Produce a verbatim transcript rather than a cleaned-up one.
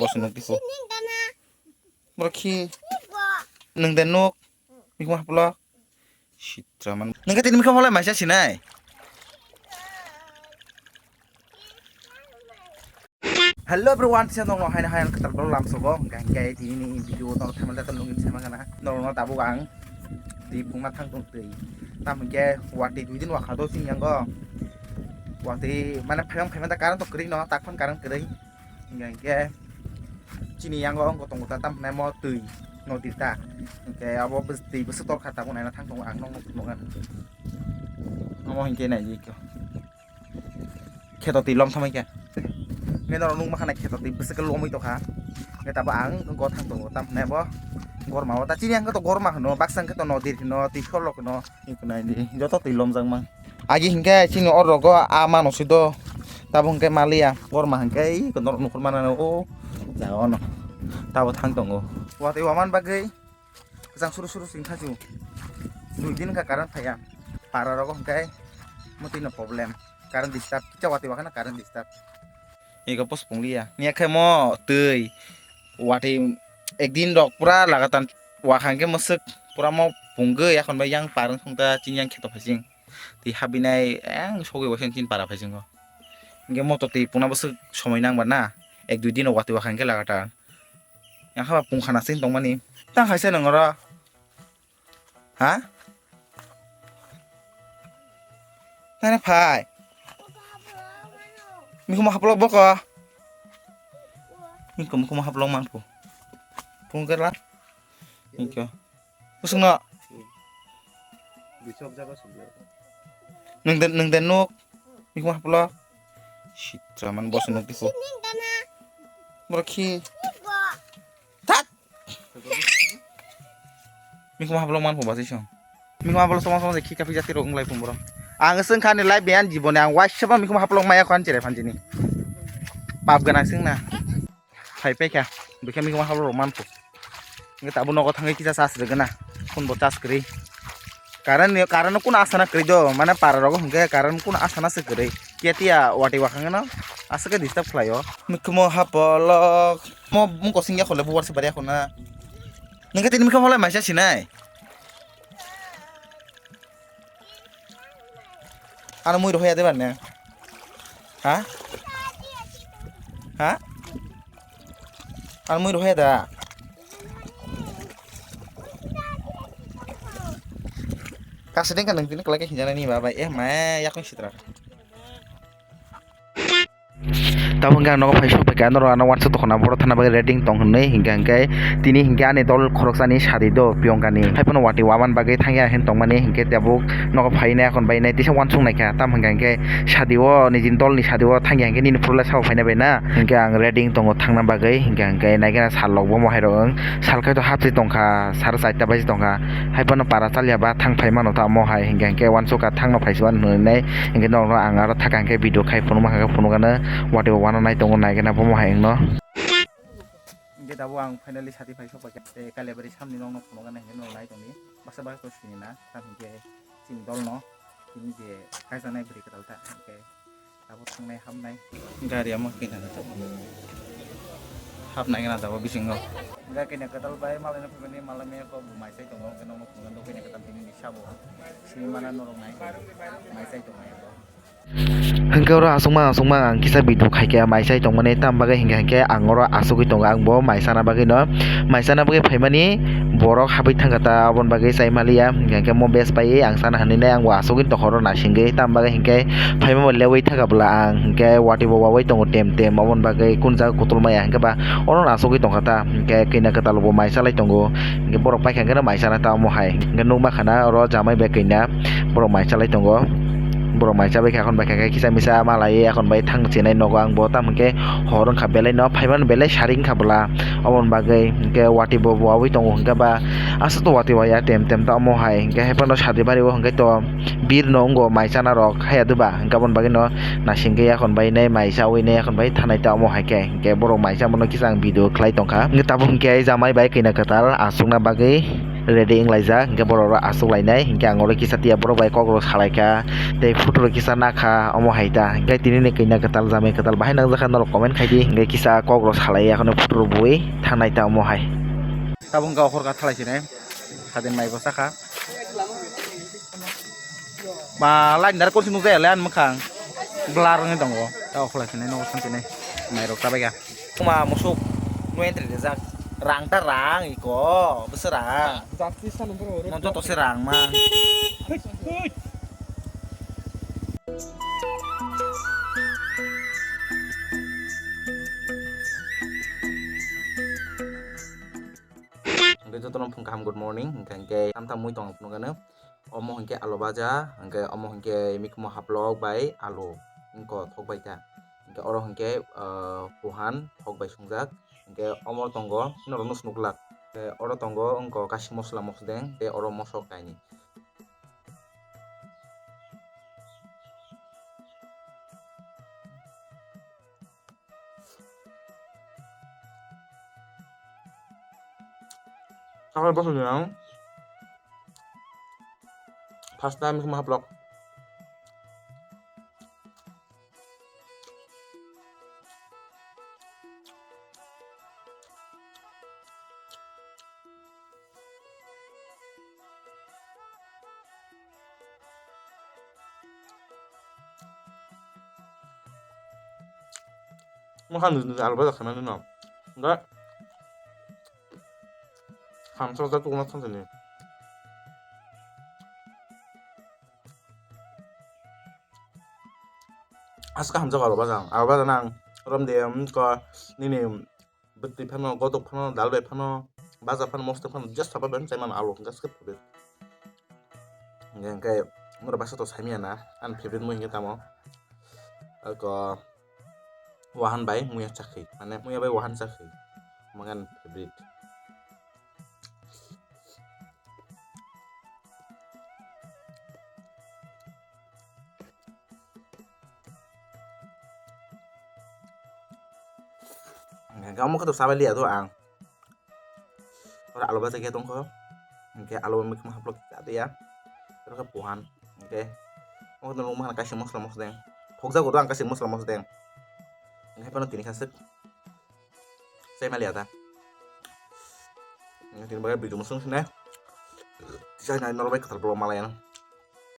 Boso nuk dikho. Boro khi. Nung de nuk. Mikma haplo. Sitra man. Nung khe tini mikma haplo maisa sinai. Hello everyone, sini dong hai hai katal bro lam sogo. Hingke hingke tini ni video tong thamal datal nungin sama kana. Norok no tabuk ang. Di pungma thang tong twi. Tam hingke wati dui din wakha do sini yango. Wati mane phayang phayang da karan to kri no, tak phon karan kri. Hingke hingke chini yango ongko tongo ta tam hinai mo twi nodi ta. Hingke abo bwswk twi bwswk torkha tabuk naina thang tongo ang nokno phunukgani. Omo hingke nai di kho. Kheto twi lom thangbai khe. Hingke norok nukma khana kheto twi bwswk khe lomwi tongkha. Hingke tabuk ang go thang tongo tam hinai bo gorma o ta chini hingke to gorma hino baksa hingke to nodi hino twi kholok hino. Hingke nai di joto twi lomjak mang. Agi hingke chini oro rogo a mano si do. Tabuk hingke maliya. Gorma hingke iko norok nukhur mana o jaga ono. Tabuk thang tongo. Watwi waman bagwi kwchang suru suru sing kha chu. Dui din wngkha current phaiya. Para rogo hingke mwtwi no problem. Current disturb. Kicha watwi wakhana current disturb. Iko post pungliya. Niya khe mo twi. Watwi ekdin rok pura lagatan wakha hingke mwswk pura mo pungwi yakon bai yang parwng songta chini yang kheto phaising. Twi habinai ang sogwi waising chini para phaisingo. Hingke motor twi pungna bwswk somoi nang ba na. Ek dui dino watwi wakha hingke lagata. Yang haba pungkha na sing tongmani. Tang khaisa nang oro. Ha? Nana phai. Mikhumo haplok boko. Mikhumo, mikhumo haplok manphu. Pungkerla. Mikho. Usungno. Nung den, nung den nuk. Mikhumo haplok. Sitra man boss nuk dikho. Boro khi. Tat. Mikhumo haplok manphu basi song. Mikhumo haplok tongma tongma khika phikjak tirok wnglai phung borok. Ang swngkha ani life beyan jiboni ang waisa ba mikhumo haplok maya kho ani cherai phanjini. Pap gana swngna. Phai paikha. Bikha mikhumo haplok rok manphu. Nge tabu nogo thangwi kisa chas rwgwna. Phunbo chas kwrwi. Current ni, current no kuno asana kwrwi do, mane para rogo hwnkhe current kuno asana se kwrwi. Kiya tiya watwi wakhangno aswk khe disturb khlaio. Mikhumo hapolok. Mo mung kosing ya khole buwar se bari akhona. Nungkhe tini mikhumo le maisa sinai. Ano mui rohaya de banne. Ha? Ha? Ano mui rohaya da. Kasideng ka nung tini kelai ke hinjana ni ba bai eh ma yakung sitra. Tamo hingke ang nogo phai sok phaikha norok ano uansuk tongkhorna borok thana bagwi ready wng tong hinwi hingka hingke tini hingke ani dol khoroksani sadi do Priyankani haiphano watwi waman bagwi thangya hin tongmani hingke tabuk nogo phainai akhon bainai tisa uansuk naikha tamo hingka hingke sadi o nijini dolni sadi o thangya hingke nini phuru lai sabo phainai bai na hingke ang ready wng tongo thangna bagwi hingka hingke naikhe na sal rok bo mohai rok wng sal khai to hapsi tongkha sara charta baji tongkha haiphano para chalya ba thang phai mano tamo hai hingka hingke uansukha thangno phaisima hinwi nai. Hingke norokno ang aro thaka hingke video khai phunukma hingke phunukgano watwi bo uananai tongo naikhe na bomo hai wngno. Hingke tabuk ang finally sati phai sokphaikha tei Kaliabari samni nokno phunukgana hingke norok nai tongdi baksa baksa sini na tam hingke chini dolno tini je kaijaknai bwrwi kwtal ta hingke tabuk thangnai hapnai gari omo khe na tabuk hapnai gana tabuk bisingo hingke kini kwtal bai malaino phaimani malai maya kok bo mai chai tongo hingke nokno phunukgana kini kwtal tini ni sabo sini mana norok nai mai chai tongo. Hingke oro aswkma aswkma ang kisa video khaikhe mai chai tongmani tam bagwi hingkha hingkhe ang oro asugwi tongo ang bo mai chana bagwino mai chana bagwi phaimani borok habwi thangkha ta aboni bagwi chai maliya hingkha hingkhe mo bes paiwi ang chana hinwi nai ang bo asugwi tongkha oro naisingwi tam bagwi hingkhe phaima bo lewi thangkha bwla ang hingkhe watwi bo wawi tongo tem tem aboni bagwi kunu jaga kutul maya hingkhe ba oro asugwi tongkha ta hingkhe kini kwtal bo mai chalai tongo hingkhe borok paikha hingkhe mai chana ta omo hai hingkhe nukma khana oro jamai bai kanya. Borok mai chalai tongo. Borok mai chabai khe akhon bai khe kisa misa malai akhon bai thang chinai nogo ang bo tamo khe hor wngkha belai no phaimani belai sari wngkha bwla. Oboni bagwi hwnkhe watwi bo buaui tongo hwnkhe ba aswk to watwi waya tem tem ta omo hai hwnkhe haiphano sadi bari o hwnkhe to bir no wngo mai chana rok haya doba hwnkhe aboni bagwi no naisingkhe akhon bai nai mai chaui nai akhon bai thanai ta omo hai khe hwnkhe borok mai chamano kisa ang video khlai tongkha hwnkhe tabuk hwnkhe jamai bai kina kwtal achukna bagwi. ready wnglaijak, hingke borok rok achuk lainai, hingke ang oro kisa tiya borok bai kok rok salaikha, tei photo rok kisa nakha, omo hai ta. Hingke tini ni kanya kwtal, jamai kwtal bahai nangjakha, norok comment khaidi, hingke kisa kok rok salai, akhorni photo rok bui thangnai ta omo hai. Tabuk hingke okhorka thalai sinai, hadin mai bo sakha. Ma line dar konsi nukjaya le ani mwkhang blur wngwi tongo. Ta okhorla sinai nogo santinai mai rok tabaiga. Kuma musuk no entry rijak. Rang ta rang iko, bwswk rang. Jati sanu bro. Mo joto se rang ma. Hoi, hoi. Hingke jotono phung kaham, good morning. Hingke, hingke, tam tam mui tong phunukgano. Omo hingke alu baja, hingke omo hingke mikhumo haplok bai alu wngkha thok bai kha. Hingke oro hingke, ah, puhan thok bai swngjak. Hingke omo tongo, norokno swnuk glak. Hingke oro tongo wngkha kashi mosla mosdeng, tei oro mosok kainwi. Sakhe bosong ni ang first time mikhumo haplok. Mo khan nini alu baja khaimani no. Da. Hamsa da tukuna thansani. Aska hamsa alu baja. Alu baja nang. Rom de, um, ko nini Bwtwi phano, godok phano, dal bai phano, baja phano, mosto phano, just sapa bai chai mano, alu hwnkhe favorite. Hingkhe, hingkhe, norok baksa to saimanya na, ani favorite mui hingkhe tamo. Ako, wahan bai muya chakhi, mane muya bai wahan chakhi, mangani favorite. Hingke omo khe to sabai liya to ang. Oro alu baja khe tongkho. Hingke alu mikhumo haplok khe cha de ya. Oro khe puhan. Hingke omo khe nukmankha kaisa mosla mosdeng. Phokjago to ang kaisa mosla mosdeng. Hingke phano tini kha swk. Chai maliya ta. Tini bagwi video mwswng sini. Chai nai norok bai kwtal bro malai ang.